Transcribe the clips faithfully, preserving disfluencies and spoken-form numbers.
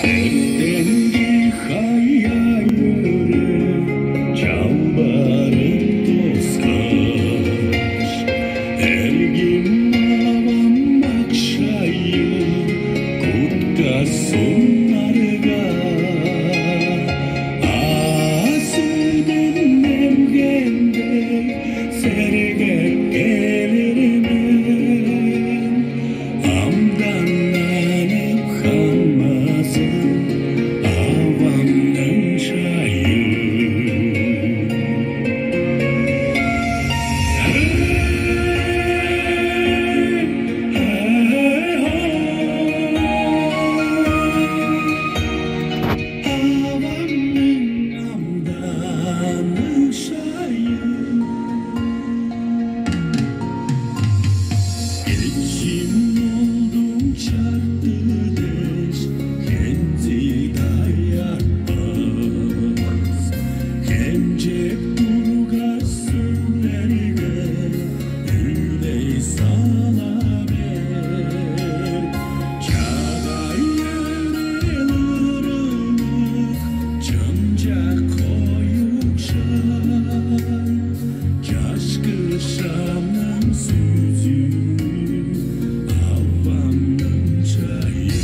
Эртенги хаяа-бүрү чалбарып тускаш, эргим авам ак шайы кутка сунарга, а сүдүн эмгендей сергеп келир мен. Амдананып ханмазын авамның чайы. Авамның амданышайы. Кечин олдуң чартыдеш, хензи даяртпас. Хенчеп тургаш, сүлерге үлей сала бер. Чагай эрел ырымык, чымчак хоюк шай. Чашкы шамның сүзү, авамның чайы.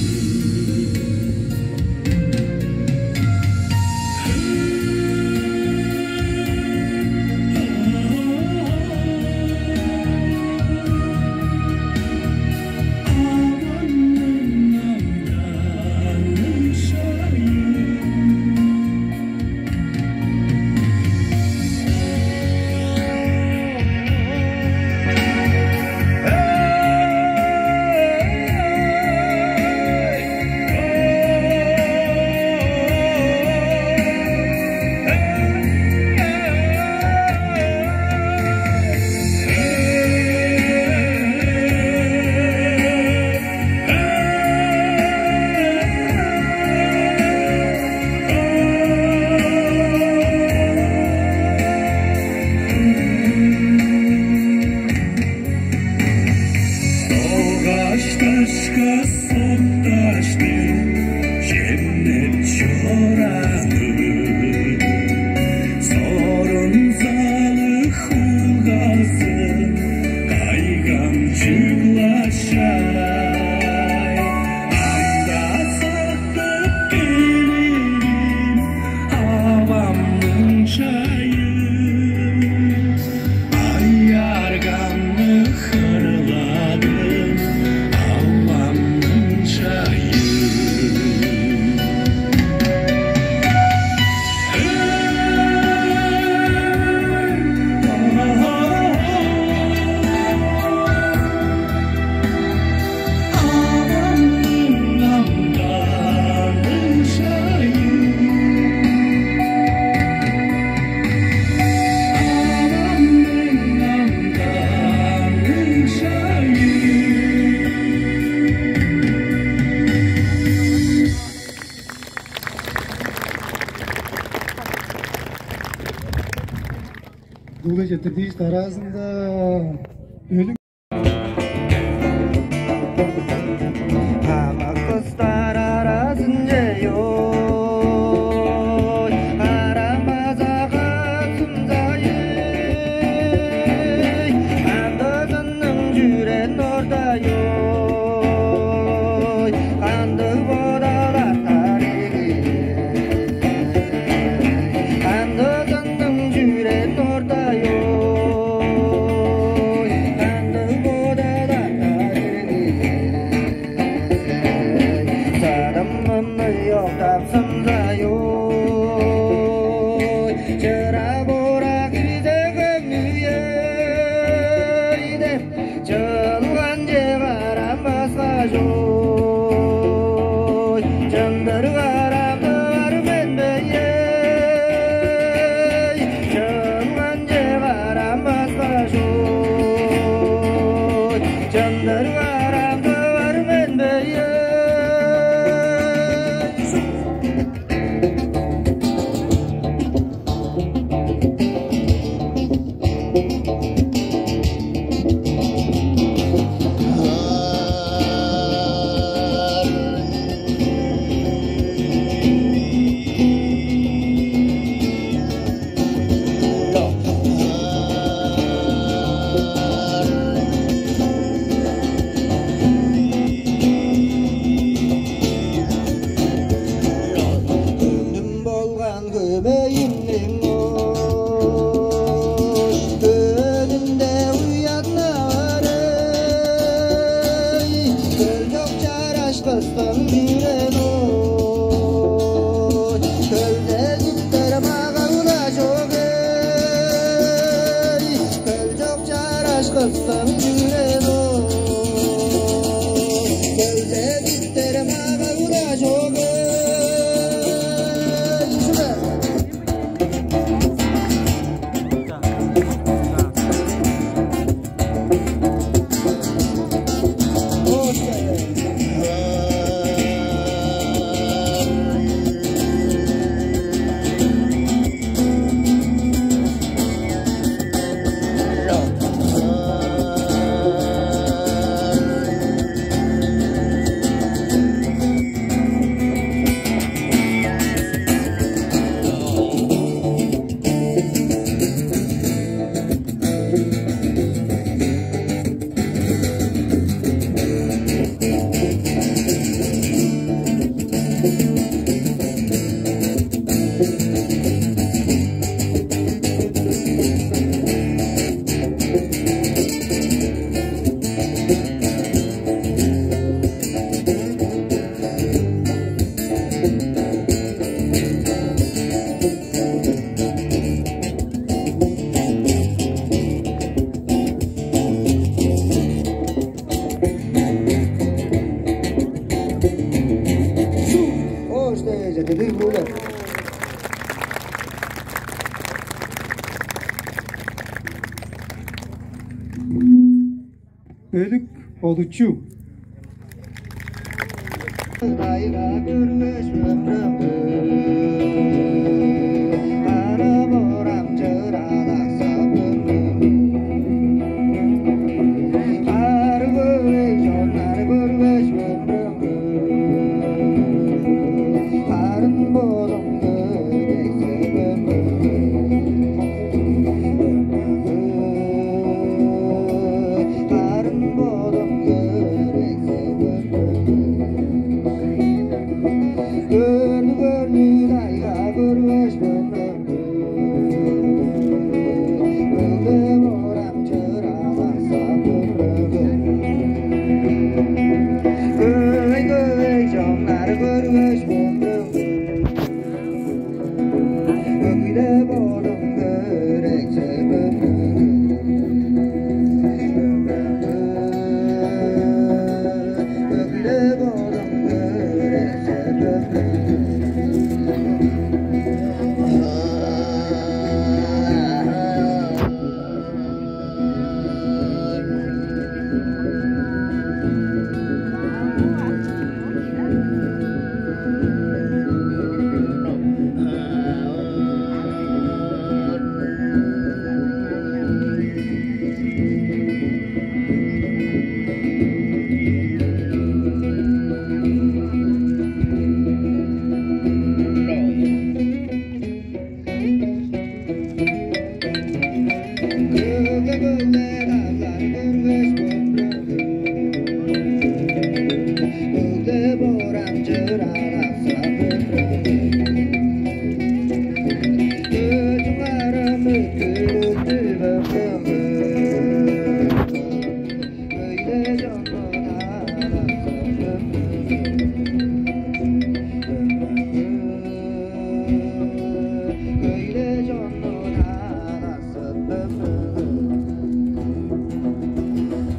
Долгашташка сокташты, чемнеп чорааны, сорун залыг хулгазын кайгамчыглашай. Анда сактып келирим авамның чайы. Ай аргамны хырладым, авамның чайы. Дуле четтирдивис, дараазында өлүг. Хамык кыстар аразынче, ой, арам база каапсынзай, андызының чүрен ордай, ой, кандыг бодал артар ийик. Андызының чүрен ордай, ой, андызының Кыстың бүрен-ой, көлде дүптер мага-ула чок-ей, көл чок чараш кыстың бүрен-ой, көлде дүптер мага-ула чок-ей. Шүле. Өлүк олучу.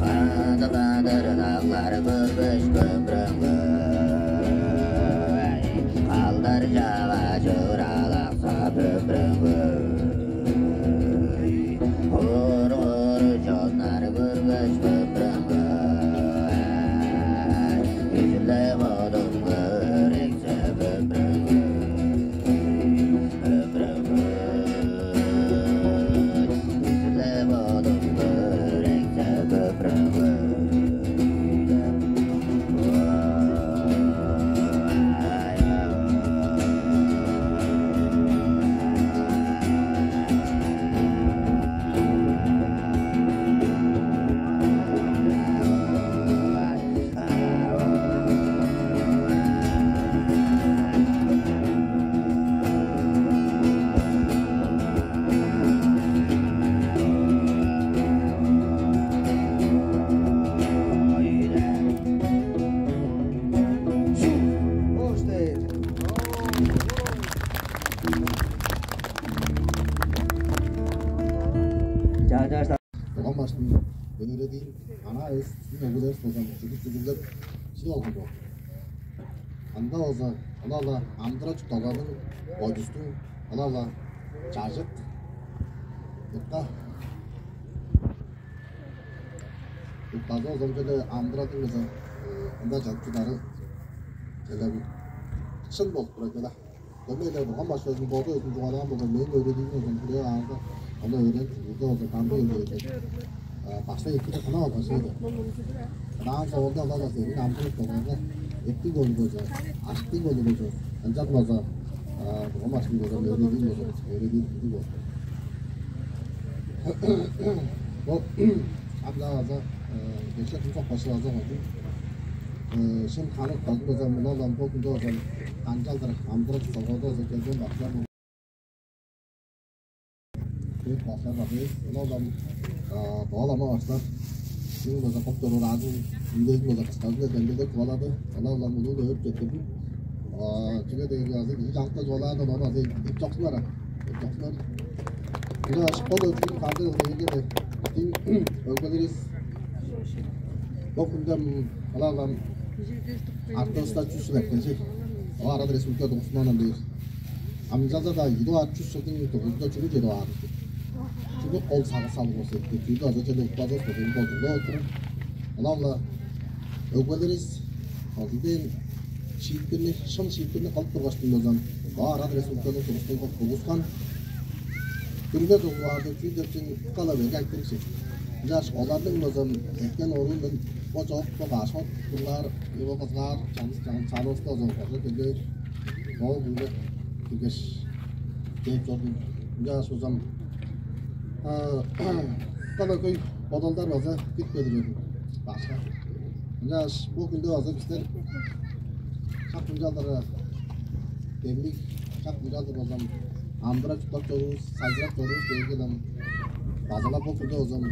Кадыр-кадыр даглар көрбес көмреңгей, калдар чава чыралакса көмреңгей, кур-кур чоннар көрбес көмреңгей, үжүлде бодум көрексе көмреңгей. Силерниң өгбелеривис болза чүгүп-чүгүрлеп чиде алган боор. Ында болза ылап-ла амыдырал-чуртталганың, бойдустуң, ылап-ла чажыт, утка, уткалыг болза, ам чүве-ле амыдыралдың болза ында чыдып чыдары черле шын болуп турар чүве-ле. Дөмей-ле Бурган башкызының боду өзүн чугаалаан болган, мээң өөредиимни озун хүлээп аарга, ону өөренип, чүглүгде болза, дамчып келгенде, баштай экиде кынап алгаш эди. Кынаан соонда ылап-ла сээң амдыып долганга, эптиг болуп болза, аштыг болуп болза, ынчан болза, Бурган башкызының болза өөредиин болза, өөредиин кызыг болза. Бо ам-даа база кешке кым чок башкы база кожун шын ханы кадын база мынал ам бо күнде база канчалдыр амдырып салганда база келген баксылар. Башкылар база мынал ам доолама баштар. Сиң база коп чоруур аазын, үндезин база кыскажын демдеде чугаалады. Мынал ам улуу өөрүп четтирдим. Чүге дээрге азы кижи чалыкта чугаалаанда ону азы эп чоксунар. Эп чоксунар. Ынча ашып болу чүнү кандыг кылдыр эгеледи. Тиң өгбелерис бо хүнде ылап-ла артывыста чүс чыл эрткен чей. Ол арада республика дугуртундан ам бээр. Ам ынчалза-даа ийи дугаар чүс чылдың дугурунда чүнү чедип аар? Чүнү кол сагыш салып болза, чүүлдү азы чеде утпазывыс болза, бодунда отуруп. Ылап-ла өгбелерис ол дээн шиитпирни, шын шиитпирни кылып тургаш, дыңназан, бо арат республиканың тургустунган, тургускан дүрген углаарды чүү деп чүң кала берге айтырыг чек. Ынчаш оларның база эрткен оруун мен бо чоок бо башка кырлаар, бо кызгаар чаңгыс чаңгыс чанывыста озон кожа келбээр. Ол бүгүнү киргеш кээп чордум. Ынчаш узам кала хөй бодалдар база кирипкедир башка. Ынчаш бо хүнде база бистер шак мынчалдыр демниг, шак мынчалдыр болзам амдырап чурттап чорувус, сайзырап чорувус дээрге-ле база-ла бо хүнде болзам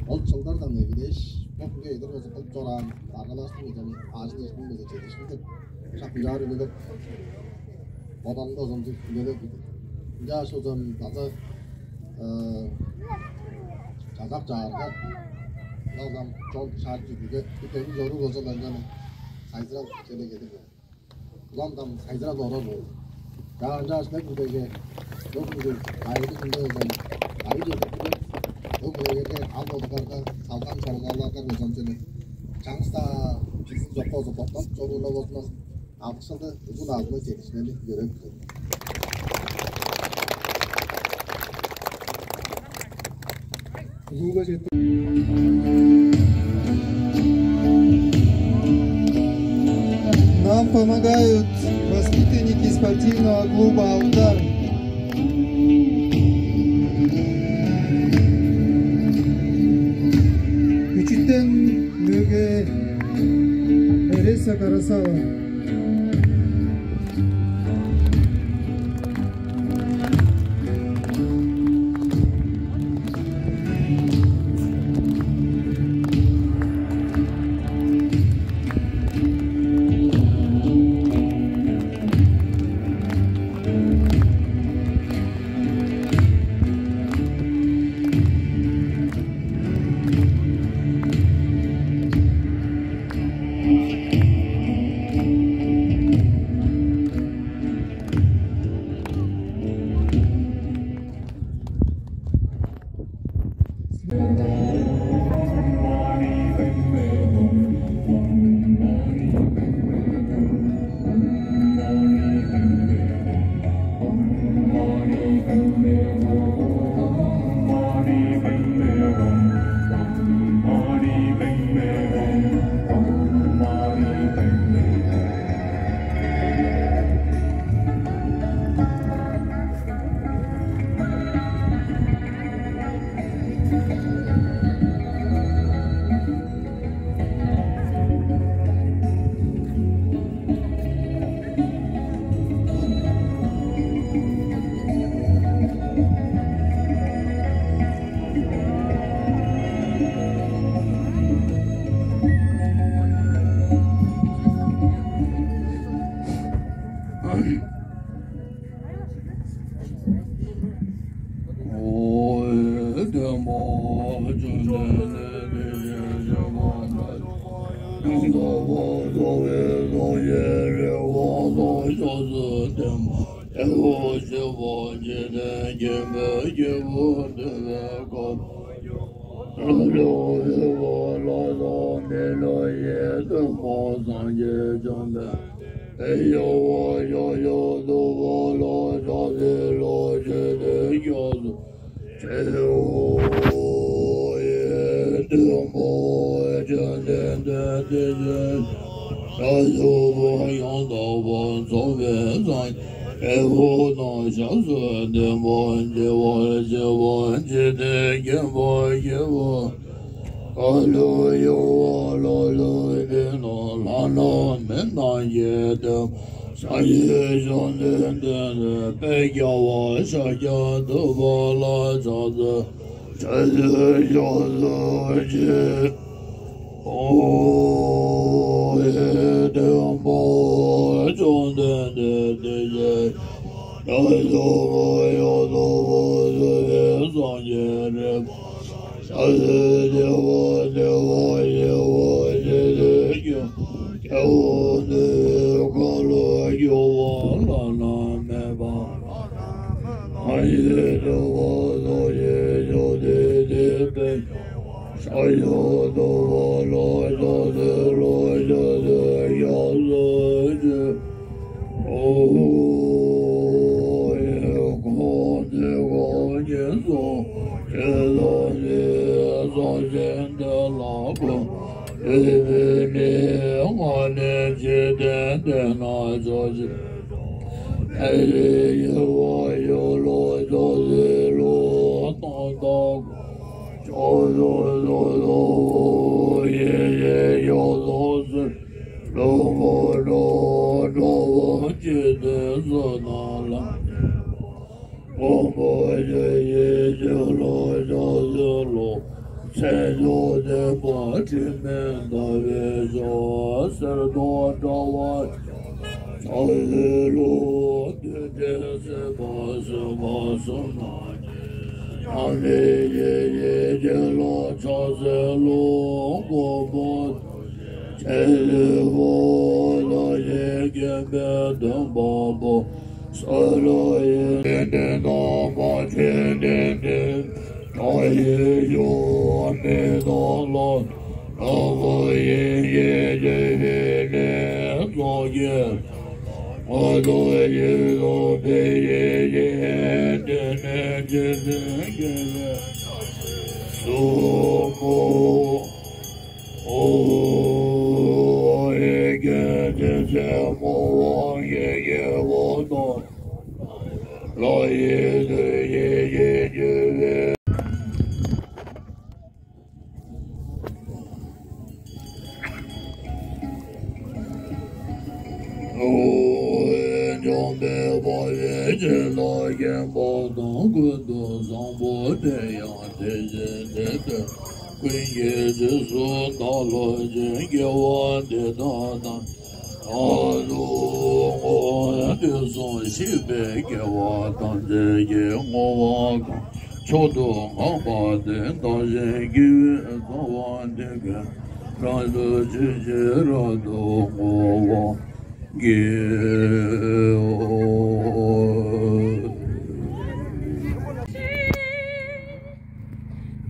ол чылдардан эгидээш, бо хүнге эдер болза кылып чораан даргалаашты болзам ажыл-ижиниң болза чедиишкин деп шак мынчаар үнелеп бодалында болзам үнелеп. Ынчаш болзам база чазак чаарга болзам чон шаар чүдүнге бүтени чоруур болзалар ынчан сайзырал чеде келир. Улам-даа сайзырап орар болду. Чаа, ынчаш мен бүгеге бо бүгү кайгы хүнде болза, кайы чедип билип, бо бүгеге ал бодуңарга салган чорулгаларга болзам чүве. Чаңгыс-даа чизин чокка болза боктанып чоруурлар болзун. Алгышылды узун аалдын чедишинели йөрөп. Нам помогают воспитанники спортивного клуба «Алтар». Үчүтен мөге Эреса Карасава. Чозу дем, эву чыву чиде, чимби чыву диве кап. Лулу виву лаза милу едим озан чечонде. Эйова йоя дувала чазылу чиде чозу. Sayi jondendene pekyawa shakya dubala chazı, chazı chazı chi. O edemba jondendene, yazıma yazıma züve zanyerem.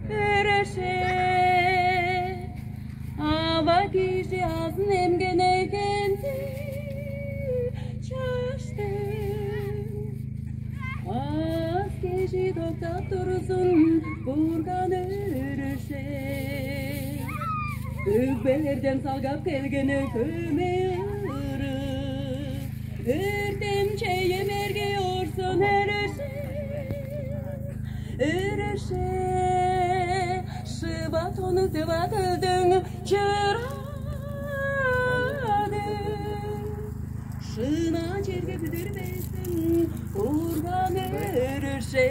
Өрөше, ава кижи азын эмгенегенди чаштың. Аас кижи доктап турзун, бурган өрөше. Өгбелерден салгап келген өкөме ыры. Өртем чейе мерге орзун өрөше. Өрөше, шыва тону дыва кылдың чырады. Шыына черге бүдүрбезин урган өрөше.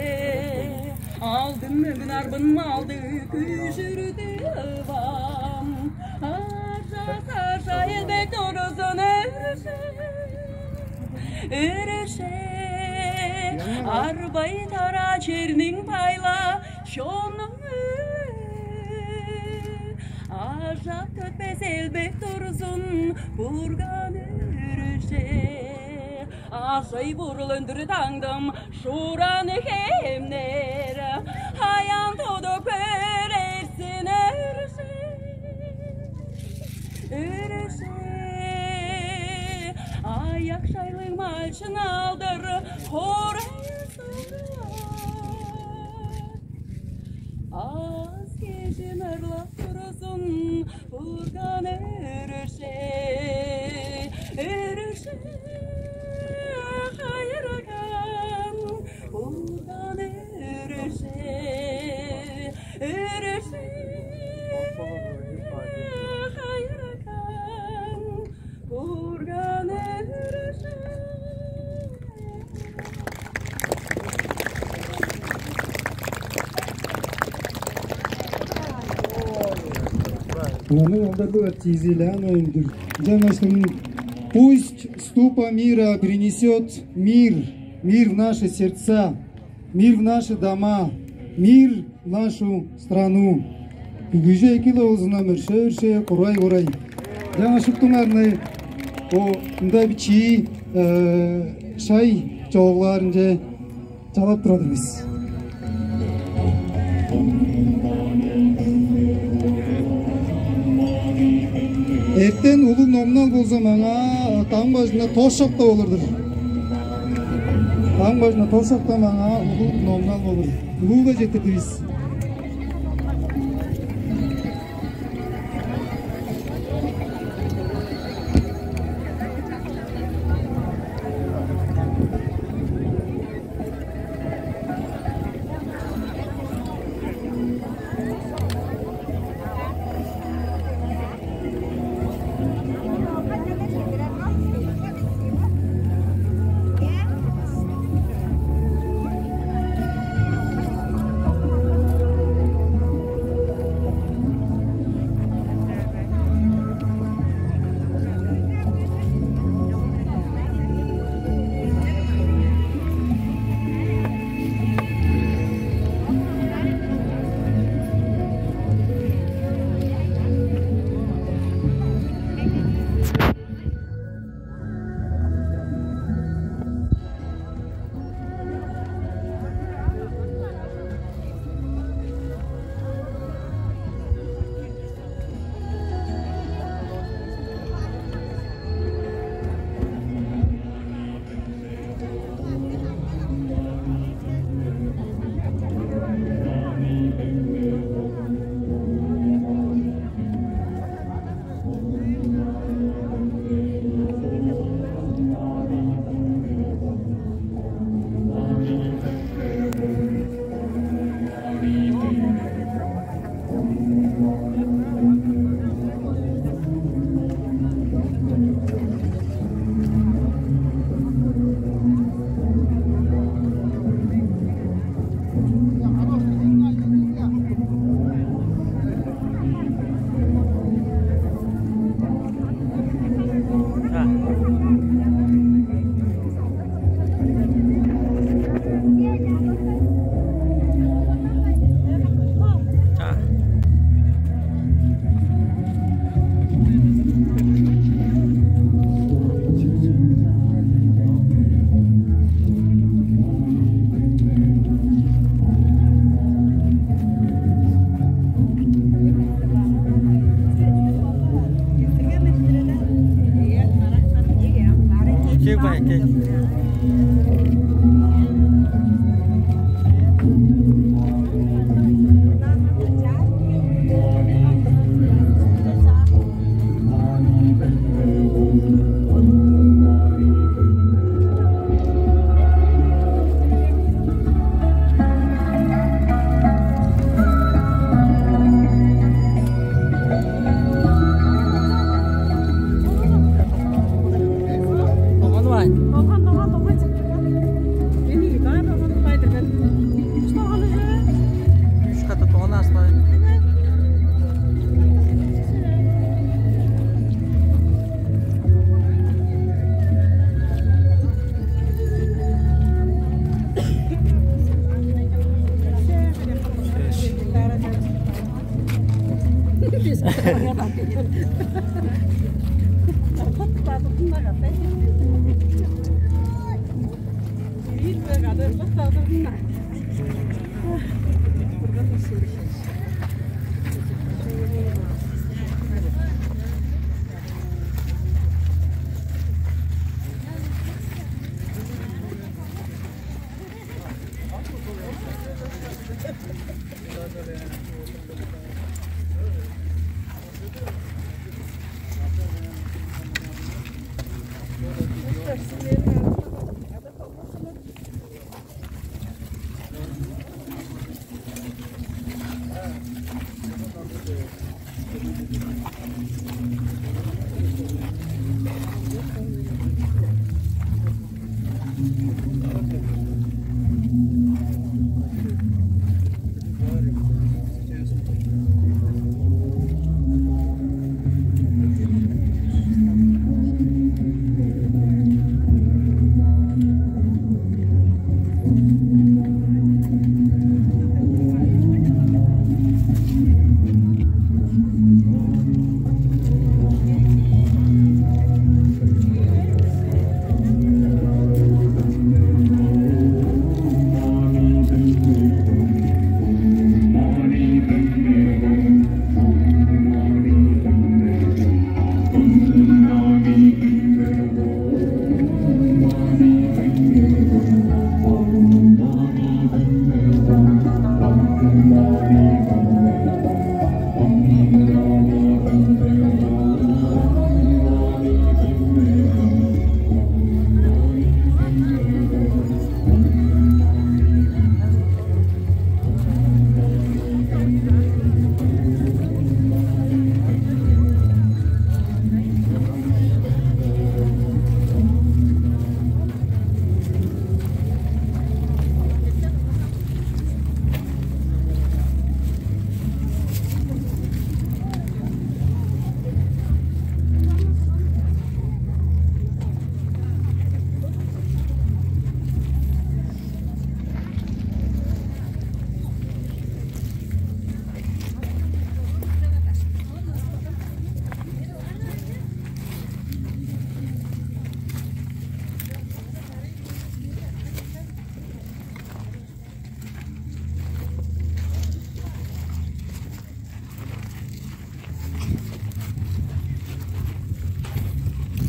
Алдын мөңгүн арбын малды күжүрдү ывам. Аржа-саржа элбек орузун өрөше. Өрөше, арбай тара черниң пайла шонуң. Ажап көтпес элбек турзун бурган өрөше. Ажай-бурул өндүр даңдым шуураны хемнер, аян тудуп көрерсиң, өршээ, өршээ. Аяк шайлыг малчын алдыр хорай суур. Аас-кежин ырлап турзун бурган, өршээ, өршээ, хайырган бурган, өршээ, өршээ, хайырган бурган, өршээ. Аны алдарлыг артизи Ляна Эндюр. Ынчангаштың пусть ступа мира принесет мир, мир в наши сердца, мир в наши дома, мир в нашу страну. Бүгүжү эки-ле болзун ам, өршээ-өршээ, курай-курай. Жаңа шуптуңарны бо мында бичии, э, шай чооглаарынче чалап турар-дыр бис. Эртен улуг номнал болза, маңаа даң бажында тос шакта болур-дур. Даң бажында тос шакта маңаа улуг номнал болур. Улууга четтирдивис. Чек бай, чек. Ону бай. Болган, болган, болган чыктыган. Эми баар болган, бай дирген. Что алыжы? Үш ката тоон аспай.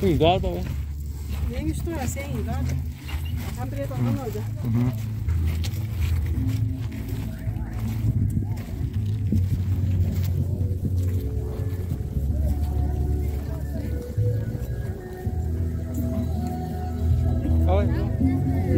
Ih, daar dan, hè? Nee, is toch, is één daar. Andere dan kan ook. Mhm. Oh, ja.